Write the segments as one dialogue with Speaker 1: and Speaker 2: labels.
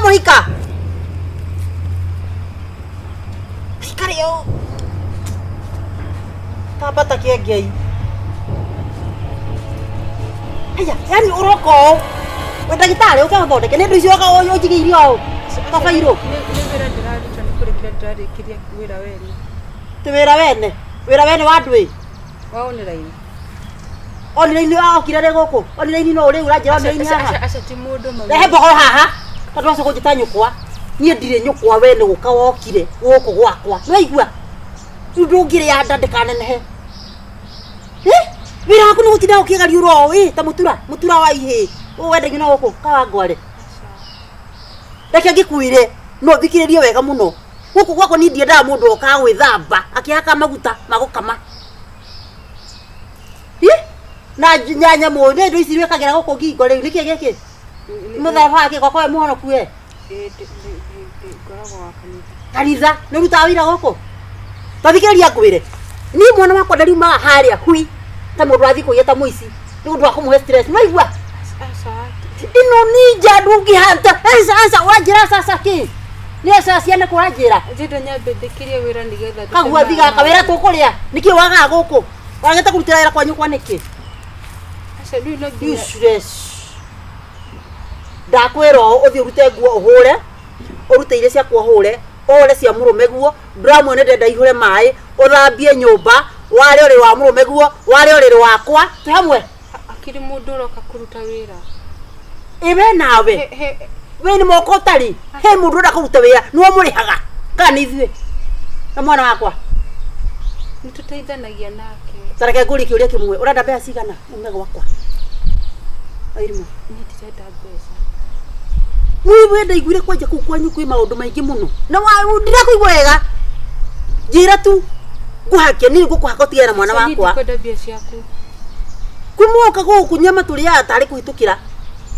Speaker 1: Mũhika ikare ũũ tambata kĩengei. Aya, yani ũroka ũũ we ndagĩtarĩ ũke ũthondeke nĩ ndũ icio ũka ũnjigĩire ũũ kabairũ.
Speaker 2: Nĩ wĩra ndĩraruta, nĩ kũrĩkia ndĩrarĩkĩria wĩra wene.
Speaker 1: Ti wĩra wene, wĩra wene wa ndwĩ?
Speaker 2: Wa online.
Speaker 1: Online okire rĩ gũkũ? Online no rĩu ũranjĩra online haha?
Speaker 2: Aca, ti mũndũ mami.
Speaker 1: Rehe mbogoro haha tondũ wacoka kũnjĩta nyũkwa. Niĩ ndirĩ nyũkwa, we nĩ gũka wokire gũkũ gwakwa, nĩwaigua? Rĩu ndũngĩrĩa nda ndĩkanenehe. Eh, wĩra waku nĩ gũtinda ũkĩgariũra ũũ ĩ ta mũtura mũtura wa ihĩĩ ũũ wendagio na gũkũ Kawangware. Reke ngĩkwĩre no thikĩrĩrie wega mũno. Gũkũ gwakwa niĩ ndiendaga mũndũ okaga gwĩthamba akĩhaka maguta ma gũkama. Ĩ, na nyamũ nĩ indo ici wĩkagĩra gũkũ ngingo rĩu nĩkĩ gĩkĩ? Mũtharaba wa kĩ gwakwa we mũhonoku we?
Speaker 2: Ngoragwo wa kanitha.
Speaker 1: Kanitha nĩ ũrutaga wĩra gũkũ? Tathikĩrĩria ngwĩre, niĩ mwana wakwa ndariumaga harĩa hui ta mũndũ wathiĩ kũiya ta mũici nĩ ũndũ wa kũmũhe stress, nĩwaigua?
Speaker 2: Aca.
Speaker 1: Ĩno nĩ nja ndũngĩhata. Aca aca, ũranjĩra aca aca kĩ? Nĩ aca ciana kũ ũranjĩra?
Speaker 2: Ndĩrenda nyambe ndĩkĩrie wĩra nĩgetha ndute
Speaker 1: Kaguathi gaka wĩra tũkũrĩa nĩkĩ wagaga gũkũ? Wagĩte kũrutĩra wĩra kwa nyũkwa nĩkĩ?
Speaker 2: Aca, rĩu no nginya.
Speaker 1: Useless. Ndakwĩra ũũ, ũthiĩ ũrute nguo ũhũre, ũrute iria ciakwa ũhũre, ũhũre cia mũrũme guo, ndũramwona ndĩrenda ihũre maĩ, ũthambie nyũmba, ware ũrĩrĩ wa mũrũme guo, ware ũrĩrĩ wakwa, twĩ hamwe?
Speaker 2: Akĩrĩ mũndũ ũroka kũruta wĩra.
Speaker 1: Ĩ we nawe, we nĩ moko ũtarĩ, he mũndũ ũrenda kũruta wĩra, nĩwe ũmũrĩhaga, kana nĩ ithuĩ? Na mwana wakwa.
Speaker 2: Nĩ tũteithanagia nake.
Speaker 1: Ta reke ngũrie kĩũria kĩmwe, ũrenda mbeca cigana ume gwakwa? Wairimũ.
Speaker 2: Niĩ ndirenda mbeca.
Speaker 1: Niĩ we ndaiguire kwanja kũu kwanyu kwĩ maũndũ maingĩ mũno. Na ndirakũigua wega. Njĩra tu ngũhake, niĩ ngũkũhaka ũtigane na mwana
Speaker 2: Niĩ
Speaker 1: wakwa.
Speaker 2: ndikwenda mbia ciaku.
Speaker 1: Kuma woka gũkũ nyama tũrĩaga tarĩ kũhĩtũkĩra.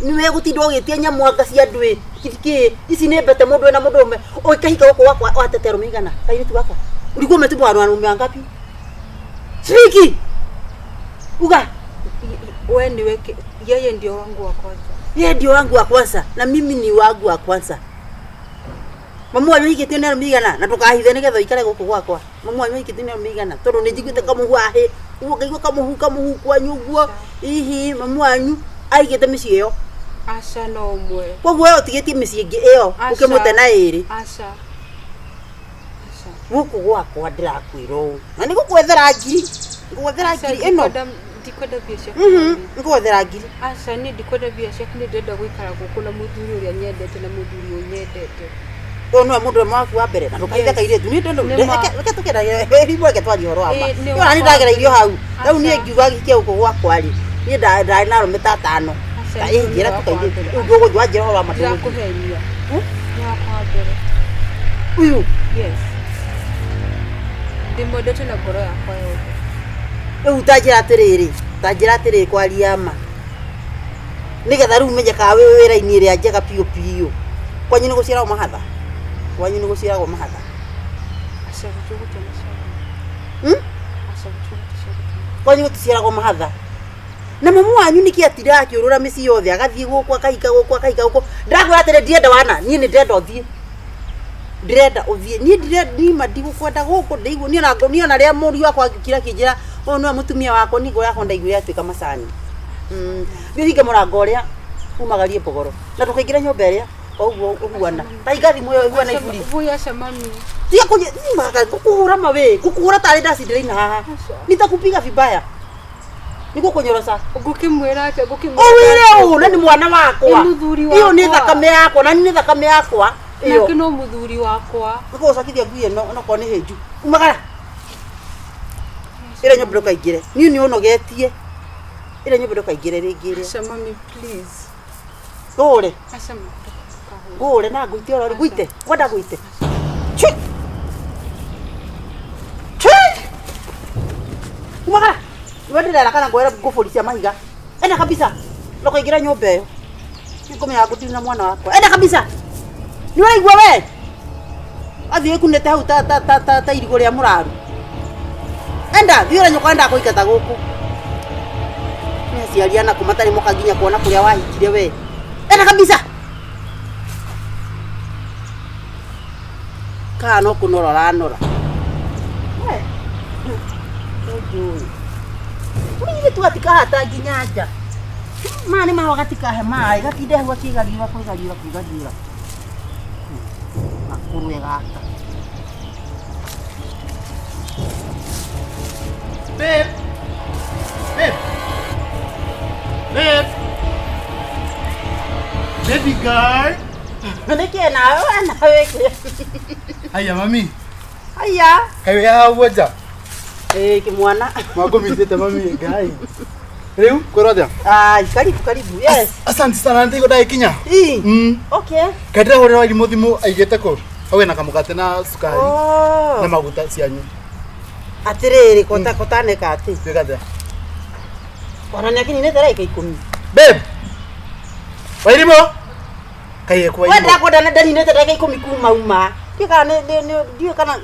Speaker 1: Nĩwe gũtinda ũgĩtia nyamũ anga cia andũ ĩ. Kĩ ici nĩ mbete mũndũ wĩna mũndũ ũmwe. Ũkĩhika gũkũ gwakwa watete arũme igana. Kairĩtu gaka. Ulikuwa umetumwa na wanaume wangapi? Shriki. Uga.
Speaker 2: We niwe yeye ndio wangu wa kwanza.
Speaker 1: Yeye ndio wangu wa kwanza na mimi ni wangu wa kwanza. Mamu wanyu ahikĩtio nĩ arũme igana na ndũkahithe nĩgetha ũikare gũkũ gwakwa. Mamu wanyu ahikĩtio nĩ arũme igana tondũ nĩ njiguĩte kamũhu ahĩ ũguo ngaigua kamũhu kamũhu kwanyu ũguo hihi mamu wanyu aigĩte mĩciĩ ĩyo.
Speaker 2: Aca no ũmwe.
Speaker 1: Koguo we ũtigĩtie mĩciĩ ĩngĩ ĩyo
Speaker 2: Aca.
Speaker 1: ũkĩmũte na ĩrĩ.
Speaker 2: Aca. Aca.
Speaker 1: Gũkũ gwakwa ndĩrakwĩra ũũ na nĩ gũkwethera ngiri, ngũgwethera
Speaker 2: Aca,
Speaker 1: ngiri ĩno.
Speaker 2: Ndikwenda mbia ciaku.
Speaker 1: Ngũgwethera ngiri.
Speaker 2: Aca, niĩ ndikwenda mbia ciaku, niĩ ndĩrenda gũikara gũkũ na mũthuri ũrĩa nyendete na mũthuri ũnyendete.
Speaker 1: Ũyũ nĩwe mũndũ ũmwe waku wa mbere na ndũkahithe
Speaker 2: Yes.
Speaker 1: kairĩtu. Niĩ ndĩ
Speaker 2: Nĩ ma.
Speaker 1: reke tũkĩragia rimwe reke twarie ũhoro wa ma.
Speaker 2: Ĩ, nĩ
Speaker 1: Niĩ ona niĩ
Speaker 2: wakwa.
Speaker 1: ndagereirio hau. Rĩu niĩ
Speaker 2: Aca.
Speaker 1: ngiuga gĩke gũkũ gwakwa rĩ, niĩ ndarĩ na arũme ta atano.
Speaker 2: Aca,
Speaker 1: Ta
Speaker 2: niĩ
Speaker 1: ĩ njĩra
Speaker 2: nĩ
Speaker 1: tu
Speaker 2: wakwa wa
Speaker 1: kairĩtu.
Speaker 2: mbere.
Speaker 1: Rĩu ndũgũthiĩ wanjĩra ũhoro wa ma ndũgũthiĩ.
Speaker 2: Ndirakũhenia.
Speaker 1: Hmm?
Speaker 2: Nĩ wakwa wa mbere.
Speaker 1: Ũyũ.
Speaker 2: Yes. Ndĩmwendete na ngoro yakwa yothe.
Speaker 1: Rĩu ta njĩra atĩrĩrĩ, ta njĩra atĩrĩrĩ kwaria ma. Nĩgetha rĩu menye kana wĩ wĩra-inĩ ĩrĩa njega biũ biũ. Kwanyu nĩ gũciaragwo mahatha? Kwanyu nĩ gũciaragwo mahatha?
Speaker 2: Aca gũtirĩ gũtianaciarwo.
Speaker 1: Hmm?
Speaker 2: Aca gũtirĩ gũtiaciarwo.
Speaker 1: Kwanyu gũticiaragwo mahatha? Na mamu wanyu nĩkĩ atindaga akĩũrũra mĩciĩ yothe agathiĩ gũkũ akahika gũkũ akahika gũkũ. Ndĩrakwĩra atĩrĩ ndienda wana, niĩ nĩ ndĩrenda ũthiĩ. Ndĩrenda ũthiĩ. Niĩ ndirenda nima ndigũkwenda gũkũ ndĩigua niĩ ona niĩ ona rĩrĩa mũriũ wakwa angĩkira akĩnjĩra ũyũ nĩwe mũtumia wakwa niĩ ngoro yakwa ndaiguire yatuĩka macani. Thiĩ ũhinge mũrango ũrĩa umagarie mbogoro na ndũkaingĩre nyũmba ĩrĩa o ũguo ũhuana. Ta hinga thimũ ĩyo ĩhuana iburi.
Speaker 2: Voi aca mami.
Speaker 1: Tiga kũnyi ngũkũhũra ma we, ngũkũhũra tarĩ ndacindĩra haha. Nitakupiga vibaya. Nĩgũkũnyoroca.
Speaker 2: Ngũkĩmwĩra atĩa? Ngũkĩmwĩra
Speaker 1: Ũwĩre ũũ na nĩ mwana wakwa.
Speaker 2: Nĩ mũthuri
Speaker 1: Ĩyo nĩ
Speaker 2: wakwa.
Speaker 1: thakame yakwa na nĩ thakame yakwa. Ĩyo.
Speaker 2: Nake no mũthuri wakwa.
Speaker 1: Nĩngũgũcokithia ngui ĩno onokorwo nĩ hĩnju. Umagara. Ĩrĩa nyũmba ndũkaingĩre. Niĩ nĩ ũnogetie. Ĩrĩa nyũmba ndũkaingĩre rĩngĩ ĩrĩa.
Speaker 2: Aca mami please.
Speaker 1: Ngũhũre.
Speaker 2: Aca mami ndũkahũre.
Speaker 1: Ngũhũre na ngũite oro ngũite. Kwenda ngũite. Chui. Chui. Umagara. Niwe ndĩrera kana ngwĩre ngũbũri cia mahiga. Enda kabisa. Ndũkaingĩre nyũmba ĩyo. Nĩngũmenya ngũtirĩ na mwana wakwa. Enda kabisa. Nĩ ũraigua we? Athiĩ ĩkunĩte hau ta ta ta ta ta irigũ rĩa mũraru. Enda, thiĩ ũrĩa nyũkwa endaga kũingata gũkũ. Nĩ aciari ana kũ matarĩ moka nginya kuona kũrĩa wahikire we. Enda kabisa. Kana no kũnora ũranora. Ũnjũĩ. Mũirĩtu gatikahata nginya nja. Maya nĩ mahũa gatikahe maĩ, gatinde hau gakĩgariũra kwĩgariũra kwĩgariũra. Gakũrwe gaka.
Speaker 3: Babe. Babe. Babe. Baby girl.
Speaker 1: Nĩkĩ nawe we nawe kĩ?
Speaker 3: Haya mami.
Speaker 1: Haya.
Speaker 3: Kaĩ wĩ haha ũguo nja?
Speaker 1: Ĩĩ kĩmwana.
Speaker 3: Mwakũmithĩte mami Ngai. Rĩu kwĩrwo atĩa?
Speaker 1: Ai, karibu karibu. Yes.
Speaker 3: Asante sana nĩndĩigua ndagĩkinya.
Speaker 1: Ii.
Speaker 3: Mm.
Speaker 1: Okay.
Speaker 3: Kaĩ ndĩrahũrĩra Wairimũ thimũ aigĩte kũ? Hau ena kamũgate na cukari
Speaker 1: Oh.
Speaker 3: na maguta cianyu.
Speaker 1: Atĩrĩrĩ kota kotaneka atĩ.
Speaker 3: Gwĩka atĩa?
Speaker 1: Ona nĩ akinyinĩte ndagĩka ikũmi.
Speaker 3: Babe. Wairimũ. Kaĩ ekũ
Speaker 1: We
Speaker 3: Wairimũ?
Speaker 1: ndĩrakwenda na ndaninĩte ndagĩka ikũmi kuma uma. Ndiũĩ kana ndiũĩ kana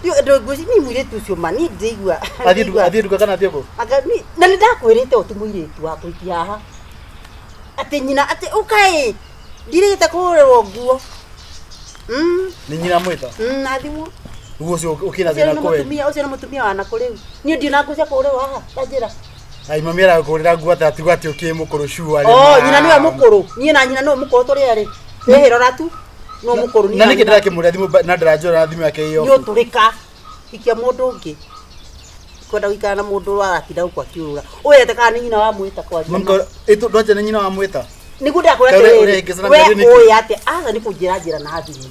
Speaker 1: ndiũĩ ngwĩci niĩ mũirĩtu ũcio ma niĩ ndĩigua.
Speaker 3: Athiĩ nduka athiĩ nduka kana athiĩ kũ?
Speaker 1: Anga na nĩ ndakwĩrĩte ũti mũirĩtu wa kũikia haha. Atĩ nyina atĩ ũkaĩ ndirĩte kũgũrĩrwo nguo.
Speaker 3: Nĩ nyina mwĩta.
Speaker 1: Na thimũ.
Speaker 3: Rĩu ũcio ũkĩna
Speaker 1: Ũcio
Speaker 3: thĩna
Speaker 1: nĩ
Speaker 3: kũwe.
Speaker 1: mũtumia ũcio nĩ mũtumia wa nakũ rĩu. Niĩ ndirĩ na nguo cia kũgũrĩrwo haha tanjĩra.
Speaker 3: Ai mami arakũgũrĩra nguo atĩa tigwo atĩ ũkĩ mũkũrũ sure.
Speaker 1: Oh, nyina nĩwe mũkũrũ. Niĩ na nyina nĩwe mũkũrũ tũrĩ erĩ. Wĩhĩrora tu. No mũkũrũ niĩ
Speaker 3: Na nĩkĩ
Speaker 1: nyina.
Speaker 3: ndĩrakĩmũrĩra thimũ na ndĩranjũra na thimũ yake ĩyo.
Speaker 1: Nĩ ũtũrĩka. Hikia mũndũ ũngĩ. Kwenda gũikara na mũndũ aratinda gũkũ akĩũrũra. Ũyũ kana nĩ nyina wamwĩta kwaria.
Speaker 3: Mami ko ndwanja nĩ nyina wamwĩta.
Speaker 1: Nĩguo ndakwĩra
Speaker 3: Kaũrĩa-
Speaker 1: atĩrĩrĩ,
Speaker 3: ũrĩa ĩngĩcana
Speaker 1: we
Speaker 3: mĩario nĩkĩ?
Speaker 1: ũĩ atĩ aca nĩ kũnjĩra njĩra na thimũ.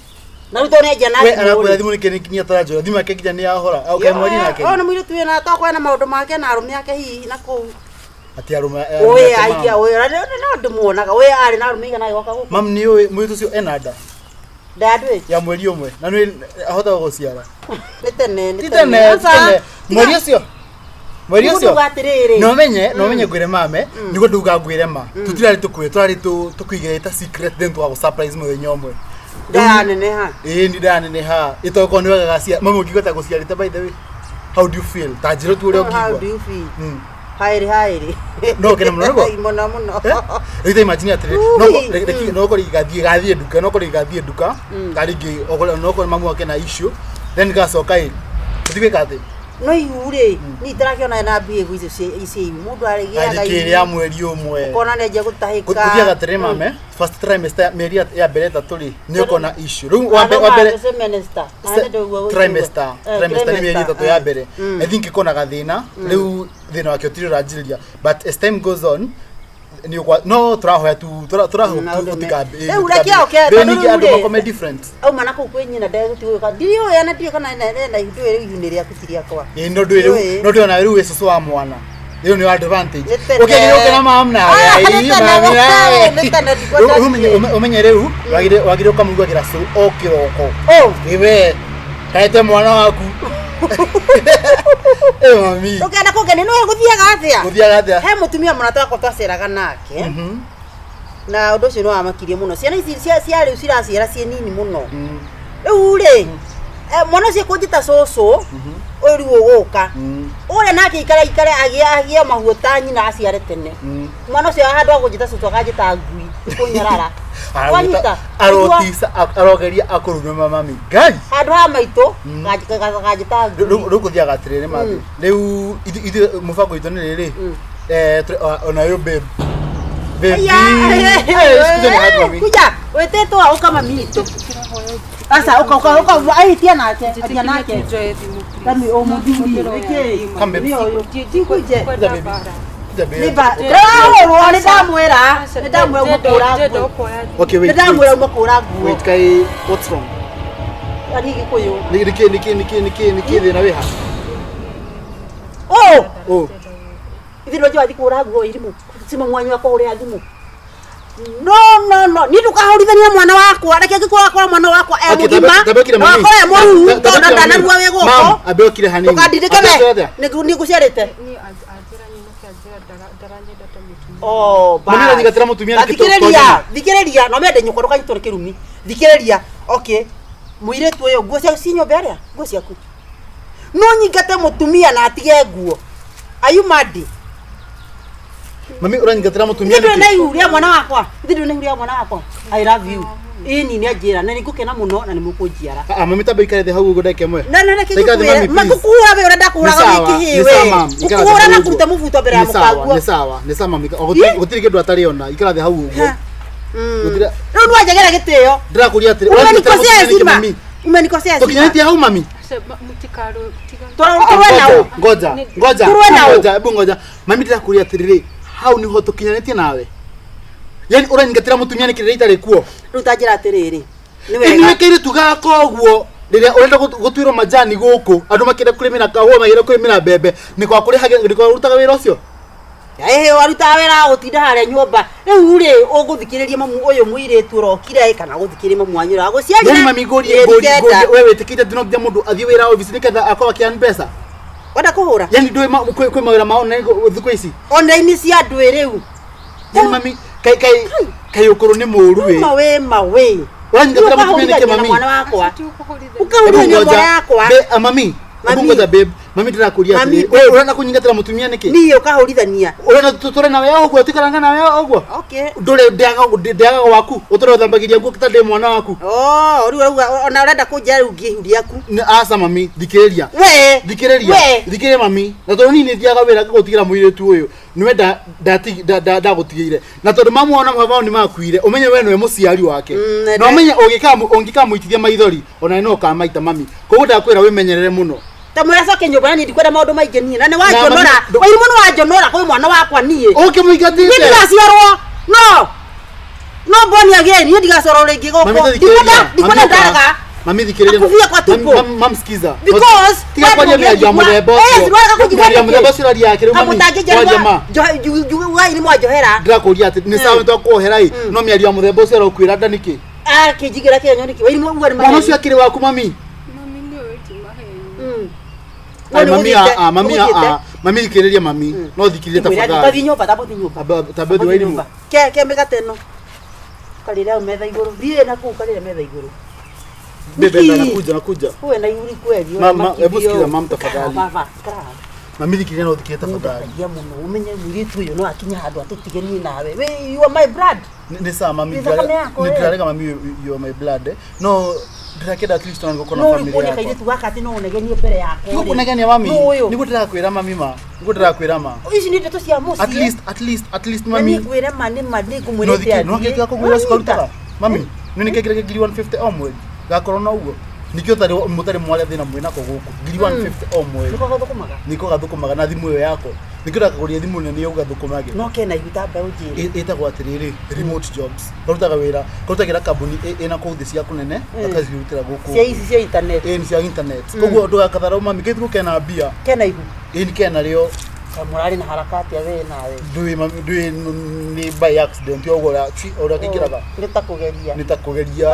Speaker 1: Na rĩu tondũ nĩ anjĩra na
Speaker 3: We
Speaker 1: thimũ
Speaker 3: arakwĩra
Speaker 1: rĩ,
Speaker 3: thimũ nĩkĩ nĩ ataranjũra thimũ yake nginya nĩ yahora. Au kaĩ mwari nake.
Speaker 1: Ũyũ nĩ mũirĩtu wĩna tokorwo ena maũndũ make na arũme ake hihi na kũu.
Speaker 3: Atĩ arũme.
Speaker 1: Ũyũ aikia ũyũ na no ndĩmuonaga. Ũyũ arĩ na arũme igana agĩoka gũkũ.
Speaker 3: Mam nĩ ũĩ mũirĩtu ũcio ena nda
Speaker 1: Ndandũĩ.
Speaker 3: ya mweri ũmwe na nĩ ahotaga gũciara.
Speaker 1: Nĩ tene nĩ
Speaker 3: Ti tene ti
Speaker 1: Aca,
Speaker 3: tene.
Speaker 1: tiga-
Speaker 3: Mweri ũcio. Mweri
Speaker 1: Nĩguo
Speaker 3: ũcio.
Speaker 1: nduga atĩrĩrĩ.
Speaker 3: No menye no menye ngwĩre mame nĩguo nduga ngwĩre ma tũtirarĩ tũkwĩre tũrarĩ tũkũigĩrĩte ta secret then tũgagũ surprise mũthenya ũmwe.
Speaker 1: Ndayaneneha.
Speaker 3: Ĩĩ nĩ ndaneneha ĩtokorwo nĩ wega gacia mami ũngĩigua ta gũciarĩte by the way how do you feel ta njĩra tu ũrĩa
Speaker 1: How do
Speaker 3: ũngĩigua.
Speaker 1: you feel?
Speaker 3: Mm.
Speaker 1: Haĩrĩ haĩrĩ.
Speaker 3: No ũkene mũno nĩguo?
Speaker 1: Mũno mũno.
Speaker 3: Rĩu ta imagine atĩrĩ no
Speaker 1: Ui,
Speaker 3: no korwo igathiĩ gathiĩ nduka no korwo igathiĩ nduka ka rĩngĩ okorwo no korwo mamu wake na issue then gacoka ĩ tũtigwĩka atĩ
Speaker 1: No ihu rĩ, niĩ itarakĩona na mbia icio cia ihu. Mũndũ arĩgĩaga
Speaker 3: arĩkĩ rĩa mweri ũmwe.
Speaker 1: Ũkona nĩ anjia gũtahĩka.
Speaker 3: Gũthiaga atĩrĩ mame first trimester mĩeri ya mbere ĩtatũ rĩ nĩ ũkona issue rĩu wa mbere trimester trimester nĩ mĩeri ĩtatũ ya mbere I think ĩkona gathĩna rĩu thĩna wake ũtirĩ ũranjĩrĩria but as time goes on nĩ ũkwa no tũrahoya tu tũrahoya tu ũtikambe
Speaker 1: Rĩu reke oke, tondũ
Speaker 3: ningĩ
Speaker 1: rĩu
Speaker 3: andũ
Speaker 1: rĩ-
Speaker 3: makome different
Speaker 1: Auma na kũu kwĩ nyina ndegũtigũka. Ndiũĩ ona ndiũĩ kana ena ihu ndũĩ rĩu ihu nĩ rĩaku ti rĩakwa.
Speaker 3: ĩĩ no ndũĩ rĩu
Speaker 1: Ndiũĩ.
Speaker 3: no ndũĩ ona rĩu wĩ cũcũ wa mwana rĩu nĩ advantage
Speaker 1: Nĩ tene.
Speaker 3: ũkĩagĩrĩire ũkena mam nawe
Speaker 1: Ah, nĩ
Speaker 3: ai,
Speaker 1: tene,
Speaker 3: mami nawe.
Speaker 1: nĩ tene, ndikwenda
Speaker 3: Rĩu
Speaker 1: atĩ.
Speaker 3: ũmenye rĩu wagĩrĩire ũkamũrugagĩra cũrũ o kĩroko
Speaker 1: Oh,
Speaker 3: Iwe, kaete mwana waku. Ĩ mami,
Speaker 1: ũkenda kũngenia nĩwe gũthiaga atĩa?
Speaker 3: gũthiaga atĩa?
Speaker 1: He mũtumia mũrata wakwa twaceraga nake.
Speaker 3: Mhm.
Speaker 1: Na ũndũ ũcio nĩ wamakirie mũno. Ciana ici cia rĩu ciraciara ciĩ nini mũno.
Speaker 3: Mm.
Speaker 1: Rĩu rĩ, mwana ũcio kũnjĩta cũcũ, ũyũ rĩu ũgũka.
Speaker 3: Mm.
Speaker 1: Ũrĩa nake ikara ikare agĩe mahuo ta nyina aciare tene.
Speaker 3: Mm.
Speaker 1: Mwana ũcio handũ ha kũnjĩta cũcũ akanjĩta ngui, kũnyarara. Wanyita?
Speaker 3: Arotisa arogeria akũrume mami. Ngai.
Speaker 1: Handũ ha maitũ, kanjĩta ngui.
Speaker 3: Rĩu gũthiaga atĩrĩrĩ mathi. Rĩu ithuĩ mũbango witũ nĩ rĩrĩ. Eh, ona ũyũ babe. Baby.
Speaker 1: Aya,
Speaker 3: Eh, sikiza ni hatu mami.
Speaker 1: kuja wĩtĩtwo ũka mami witũ. Aca ũka ũka ũka ahitia nake, atia nake.
Speaker 2: Njoe thimũ please.
Speaker 1: Tami o mũthuri, nĩkĩ?
Speaker 3: Come, babe.
Speaker 1: Nĩ ũyũ. Tikuje.
Speaker 3: Kuja baby. Kuja baby.
Speaker 1: Nĩ ba. Ndĩrahũrwo nĩ ndamwĩra. Nĩ ndamwĩra uma kũhũra
Speaker 2: Ndĩrenda
Speaker 1: nguo.
Speaker 2: ũkoya thimũ.
Speaker 3: Okay,
Speaker 1: Nĩ
Speaker 3: wait.
Speaker 1: ndamwĩra
Speaker 3: Wait,
Speaker 1: uma kũhũra nguo.
Speaker 3: wait kai what's wrong?
Speaker 1: Ari Gĩkũyũ.
Speaker 3: Nĩkĩ nĩkĩ nĩkĩ nĩkĩ nĩkĩ thĩna wĩ ha?
Speaker 1: Oh!
Speaker 3: Oh.
Speaker 1: Ithuĩ ndwanjia wathiĩ kũhũra nguo irimũ. Cima mwanyu wakwa ũrĩa thimũ. No no no, niĩ ndũkahũrithania mwana wakwa. Reke angĩkorwo akora mwana wakwa e
Speaker 3: Okay,
Speaker 1: mũgima.
Speaker 3: tambe okire
Speaker 1: Na
Speaker 3: mami.
Speaker 1: wakora e mũruru
Speaker 3: Ta- tambe
Speaker 1: tondũ
Speaker 3: okire
Speaker 1: ndanarua
Speaker 3: hanini.
Speaker 1: wĩ gũkũ.
Speaker 3: Mam, ambe okire hanini.
Speaker 1: Ndũkandindĩke
Speaker 3: Ambe
Speaker 1: we.
Speaker 3: okire atĩa?
Speaker 1: Nĩ ngũciarĩte.
Speaker 2: Niĩ anjĩra nyinũke anjĩra ndaranyenda ta mũtumia.
Speaker 1: Oh,
Speaker 3: Mami aranyingatĩra mũtumia nĩkĩ
Speaker 1: thikĩrĩria, thikĩrĩria, no mende nyũkwa ndũkanyitwo nĩ kĩrumi. Thikĩrĩria, okay. Mũirĩtu ũyũ nguo ciaku ci nyũmba ĩrĩa? Nguo ciaku. No nyingate mũtumia na atige nguo. Are you mad?
Speaker 3: Mami ũranyingatĩra mũtumia
Speaker 1: Ithuĩ ndũrĩ na
Speaker 3: nĩkĩ?
Speaker 1: ihu rĩa mwana wakwa. Ithuĩ ndũrĩ na ihu rĩa mwana wakwa. I love you. Ĩni nĩ anjĩra na nĩ ngũkena mũno na nĩ mũkũnjiara.
Speaker 3: Ah, mami tamba ikare thĩ hau ũguo ndagĩka ĩmwe.
Speaker 1: Na na reke
Speaker 3: Ikara thĩ,
Speaker 1: ngũkwĩre
Speaker 3: mami, please.
Speaker 1: makũkũhũra we ũrĩa ndakũhũraga
Speaker 3: Nĩ sawa,
Speaker 1: wĩ kĩhĩ
Speaker 3: nĩ
Speaker 1: we.
Speaker 3: sawa, ma'am. Ikara thĩ
Speaker 1: Ngũkũhũra
Speaker 3: hau
Speaker 1: na
Speaker 3: ũguo.
Speaker 1: kũruta mũbuto mbere ya
Speaker 3: Nĩ sawa,
Speaker 1: mũkanguo.
Speaker 3: nĩ sawa, nĩ sawa mami. O,
Speaker 1: Ĩ?
Speaker 3: gũtirĩ kĩndũ atarĩ ona. Ikara thĩ hau ũguo.
Speaker 1: Ha. Mm.
Speaker 3: Gũtirĩ-
Speaker 1: Rĩu nĩwanjagĩra gĩtĩo.
Speaker 3: Ndĩrakũria atĩrĩ, ũranjĩtĩra
Speaker 1: Umenikosea
Speaker 3: mũtumia nĩkĩ,
Speaker 1: heshima.
Speaker 3: mami?
Speaker 1: Umenikosea heshima.
Speaker 3: Tũkinyanĩtie hau mami?
Speaker 2: Aca, mũtikarũ tiga
Speaker 1: Tũrũe nao.
Speaker 3: Ngoja, ngoja,
Speaker 1: Tũrũe nao.
Speaker 3: ngoja, hebu ngoja. Mami ndĩrakũria atĩrĩrĩ, hau nĩho tũkinyanĩtie nawe? Yani ũranyingatĩra mũtumia nĩkĩ rĩrĩa itarĩ kuo?
Speaker 1: Rĩu ta njĩra atĩrĩrĩ. Nĩ
Speaker 3: Ĩ
Speaker 1: wega.
Speaker 3: nĩwe kairĩtu gaka ũguo rĩrĩa ũrenda gũtuĩrwo majani gũkũ andũ makĩenda kũrĩmĩra kahũa makĩenda kũrĩmĩra mbembe nĩ kwa kũrĩhagĩra nĩ kwa ũrutaga wĩra ũcio.
Speaker 1: Ĩhĩ warutaga wĩra wa gũtinda harĩa nyũmba. Rĩu rĩ ũgũthikĩrĩria mamu ũyũ mũirĩtu ũrokire kana gũthikĩrĩria mamu wanyu ũrĩa wagũciarire.
Speaker 3: Yani mami ngũrie
Speaker 1: Mĩeri
Speaker 3: ngũrie
Speaker 1: kenda.
Speaker 3: ngũrie we wĩtĩkĩte atĩ no nginya mũndũ athiĩ wĩra obici nĩgetha akorwo akĩearn mbeca?
Speaker 1: Wenda kũhũra?
Speaker 3: Yani ndũĩ kwĩ mawĩra ma online thikũ ici?
Speaker 1: Online cia andũ ĩ rĩu.
Speaker 3: Yani mami kai kai kai ũkũrũ nĩ mũũru wĩ.
Speaker 1: Mawe mawe.
Speaker 3: Ũranyingatĩra mũtumia nĩkĩ
Speaker 1: Ũkahũrithania na
Speaker 3: mami?
Speaker 1: mwana wakwa.
Speaker 2: Aca, tikũhũrithania.
Speaker 1: Ũkahũrithania
Speaker 3: Hebu
Speaker 1: mwana
Speaker 3: ngoja.
Speaker 1: wakwa.
Speaker 3: Mami, hebu
Speaker 1: Mami.
Speaker 3: ngoja babe. Mami ndĩrakũria
Speaker 1: Mami,
Speaker 3: atĩrĩrĩ, we ũrenda kũnyingatĩra mũtumia nĩkĩ?
Speaker 1: Niĩ ũkahũrithania.
Speaker 3: Ũrenda tũtũre nawe ũguo tũikaranga nawe ũguo?
Speaker 1: Okay.
Speaker 3: Ndũrĩ ndĩagaga waku ũtũre ũthambagiria nguo ta ndĩ mwana waku.
Speaker 1: Oh, rĩu ũrauga ona ũrenda kũnjĩra rĩu ngĩe ihu rĩaku.
Speaker 3: Nĩ aca mami, thikĩrĩria.
Speaker 1: We.
Speaker 3: Thikĩrĩria.
Speaker 1: We.
Speaker 3: Thikĩrĩria mami. Na tondũ niĩ nĩ thiaga wĩra ngagũtigĩra mũirĩtu ũyũ. Nĩwe ndagũtigĩire. Na tondũ mamu wao na baba wao nĩ makuire, ũmenye we nĩwe mũciari wake.
Speaker 1: Mm,
Speaker 3: Na ũmenye ũngĩkamũitithia maithori, ona no ũkamaita mami. Koguo ndakwĩra wĩmenyerere mũno.
Speaker 1: Ta mwĩra coke nyũmba na niĩ ndikwenda maũndũ maingĩ niĩ. Na nĩ
Speaker 3: Na
Speaker 1: wanjonora.
Speaker 3: mami,
Speaker 1: Wairimũ nĩ wanjonora kwĩ mwana wakwa niĩ. Niĩ
Speaker 3: Ũkĩmũingatĩte.
Speaker 1: ndigaciarwo. No. No born again, niĩ ndigaciarwo rĩngĩ
Speaker 3: Mami
Speaker 1: gũkũ.
Speaker 3: thikĩrĩria.
Speaker 1: Ndikwenda ndikwenda ndaraga.
Speaker 3: Mami thikĩrĩria.
Speaker 1: Akuvia kwa tupo.
Speaker 3: Mam sikiza.
Speaker 1: Because
Speaker 3: tiga kwaria mĩario ya mũthemba
Speaker 1: Eh,
Speaker 3: ũcio.
Speaker 1: siweka kujigua
Speaker 3: Mĩario ya
Speaker 1: nĩkĩ?
Speaker 3: mũthemba ũcio ũraria yake rĩu mami. Kwanja ma.
Speaker 1: Kamũtangĩnjariwa nĩ mwanjohera.
Speaker 3: Ndĩrakũria atĩ nĩ sawa nĩtwakuohera ĩ no mĩario ya mũthemba ũcio ũrakwĩra nda nĩkĩ?
Speaker 1: Akĩnjigĩra kĩenyo nĩkĩ? Wairimũ uga nĩ
Speaker 3: Mwana
Speaker 1: maheni.
Speaker 3: ũcio akĩrĩ waku mami.
Speaker 2: Mami nĩũĩ ti maheni.
Speaker 1: Mm.
Speaker 3: Ai,
Speaker 1: Nĩ
Speaker 3: mami
Speaker 1: ũthiĩte-
Speaker 3: a mami
Speaker 1: ũthiĩte?
Speaker 3: a mami thikĩrĩria mami no thikĩrĩrie
Speaker 1: Ngwĩra
Speaker 3: tafadhali.
Speaker 1: tathi nyũmba tamba ũthiĩ nyũmba.
Speaker 3: Tamba ũthiĩ Wairimũ.
Speaker 1: Ke ke mĩgate ĩno. Karĩre hau metha igũrũ. Thiĩ na kũu karĩre metha igũrũ.
Speaker 3: Bebe
Speaker 1: Nĩkĩ?
Speaker 3: nakuja nakuja.
Speaker 1: Uwe na ihuri kweli.
Speaker 3: Ma- hebu sikiza, mam, tafadhali.
Speaker 1: Baba, ikara.
Speaker 3: Mami thikĩrĩria no ũthikĩrĩrie tafadhali.
Speaker 1: Ndagia mũno ũmenye mũirĩtu ũyũ no akinye handũ atũtige niĩ nawe. We, you are my blood.
Speaker 3: Nĩ sawa mami
Speaker 1: Nĩ thakame yakwa,
Speaker 3: nĩ
Speaker 1: eh.
Speaker 3: ndĩrarega mami you are my blood eh. No ndĩrakĩenda at least ona ngũkorwo na
Speaker 1: No rĩu
Speaker 3: family
Speaker 1: kuonia
Speaker 3: yakwa.
Speaker 1: kairĩtu gaka atĩ no ũnegenie mbere yakwa.
Speaker 3: Nĩguo kũnegenia mami.
Speaker 1: Nũ ũyũ?
Speaker 3: Nĩguo ndĩrakwĩra mami ma. Nĩguo ndĩrakwĩra ma.
Speaker 1: Ici nĩ ndeto cia mũciĩ.
Speaker 3: At least at least at least
Speaker 1: Na
Speaker 3: mami.
Speaker 1: niĩ ngwĩre ma nĩ ma nĩ
Speaker 3: No
Speaker 1: ngũmwĩrĩte
Speaker 3: thikĩ no
Speaker 1: athiĩ.
Speaker 3: kĩrĩa kũgwĩra cikarutaga.
Speaker 1: Wanyita.
Speaker 3: Mami, nĩ nĩ kĩngĩra ngiri 150 o mweri. Gakorwo no ũguo. Nikĩo ũtarĩ mũtarĩ mwarĩa thĩna mwĩnako gũkũ. Ngiri 150 o mweri.
Speaker 1: Nĩko gathũkũmaga.
Speaker 3: Niko gathũkũmaga na thimũ ĩyo yako. Nikĩo ndakagũria thimũ nene yo gathũkũmage.
Speaker 1: No kena ihu ta mbeũ njĩrĩ.
Speaker 3: Ĩtagwo atĩrĩrĩ remote jobs. Karutaga wĩra, karutagĩra kambuni ĩna kũu thĩ cia kũnene, akacirutĩra gũkũ.
Speaker 1: Cia ici cia internet.
Speaker 3: Ĩ nĩ cia internet. Koguo ndũgakatharau mami, gĩthukũ kena mbia.
Speaker 1: Kena ihu.
Speaker 3: Ĩ nĩ kena rĩo
Speaker 1: Kamũrarĩ na harakati we nawe.
Speaker 3: ndũĩ mami ndũĩ nĩ by accident ũguo ũrĩa kĩingĩraga
Speaker 1: Nĩ ta kũgeria.
Speaker 3: nĩ ta kũgeria.